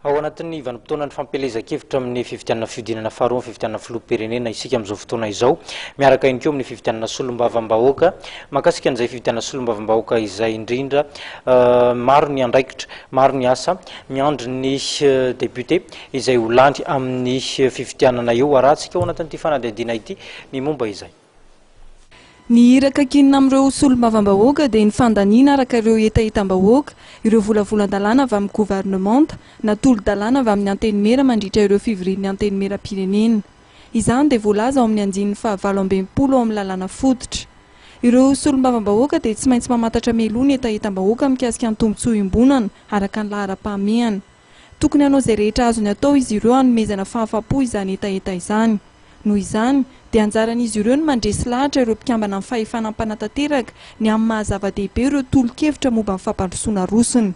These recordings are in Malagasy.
Ao anatin'ny vanim-potoanan'ny fampielezan-kevitra amin'ny fifidianana fihodinana faharoa amin'ny fifidianana filoham-pirenena isika amin'izao fotoana izao, miaraka ihany koa amin'ny fifidianana solombavambahoaka. Mahakasika an'izay fifidianana solombavambahoaka izay indrindra, maro ny andraikitra, maro ny asa miandry ny député izay ho lany amin'ny fifidianana eo. Arahantsika ao anatin'ity fanadihadiana ity ny momba izay. Ny iraka ankinina amin'ireo solombavambahoaka dia ny fandaniana araka ireo hetahetam-bahoaka, ireo volavolan-dalàna avy amin'ny governemanta na tolo-dalàna avy amin'ny Antenimiera mandritra ireo fivorian'ny Antenimierampirenena. Izany dia voalaza ao amin'ny andininy faha-68 ao amin'ny lalàna fototra. Ireo solombavambahoaka dia tsy maintsy mamantatra mialoha ny hetahetam-bahoaka mikasika ny tombontsoa iombonana araka ny laharam-pahamehana. Tokony hanao izay rehetra azony atao izy ireo hanomezana fahafapo izany hetaheta izany. Noho izany, dia anjaran'izy ireo ny mandresy lahatra ireo mpikambana amin'ny fahefana mpanatanteraka ny amin'ny maha-zava-dehibe ireo tolo-kevitra momba ny fampandrosoana arosony.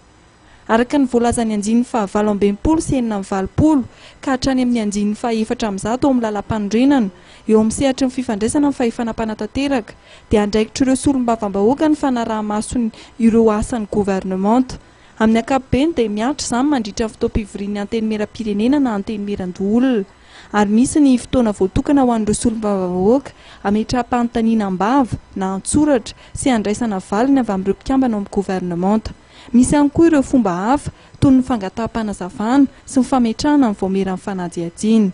Araka ny voalazan'ny andininy faha-88 sy 86 ka hatrany amin'ny andininy faha-104 ao amin'ny Lalàmpanorenana, eo amin'ny sehatry ny fifandraisana amin'ny fahefana mpanatanteraka, dia andraikitr'ireo solombavambahoaka ny fanaraha-maso ny ireo asan'ny governemanta. Amin'ny ankapobeny dia mihatra izany mandritra ny fotoam-pivorian'ny Antenimierampirenena na Antenimierandoholona. Ary misy ny fotoana voatokana ho an'ireo solombavambahoaka hametraham-panontaniana am-bava na an-tsoratra sy handraisana valiny avy amin'ireo mpikambana ao amin'ny governemanta. Misy ihany koa ireo fomba hafa toy ny fangataham-panazavana sy ny fametrahana ny vaomieran'ny fanadihadiana.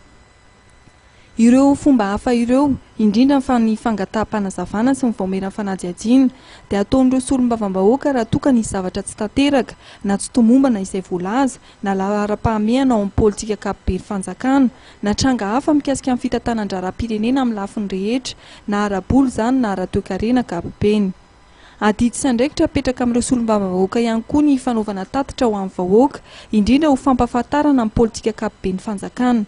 Ireo fomba hafa ireo, indrindra fa ny fangataham-panazavana sy ny vaomieran'ny fanadihadiana, dia ataon'ireo solombavambahoaka raha toa ka nisy zavatra tsy tanteraka na tsy tomombana izay voalaza na laharam-pahamehana ao amin'ny politika ankapoben'ny fanjakana, na tranga hafa mikasika ny fitantanan-draharaham-pirenena amin'ny lafiny rehetra, na ara-bola izany na ara-toekarena ankapobeny. Adidy sy andraikitra apetraka amin'ireo solombavambahoaka ihany koa ny fanaovana tatitra ho an'ny vahoaka, indrindra ho fampahafantarana ny politika ankapoben'ny fanjakana.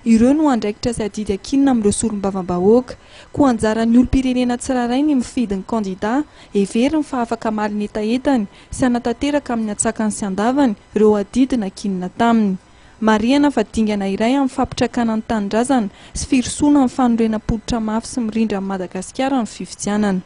Ireo no andraikitra sy adidy ankinina amin'ireo solombavambahoaka. Koa anjaran'ny olom-pirenena tsirairay ny mifidy ny kandida heveriny fa afaka hamaly ny hetahetany sy hanatanteraka amin'ny antsakany sy andavany ireo adidy nankinina taminy. Marihana fa dingana iray amin'ny fampitrakana ny tanindrazana sy firosoana amin'ny fanorenam-pototra mafy sy mirindra amin'i Madagasikara ny fifidianana.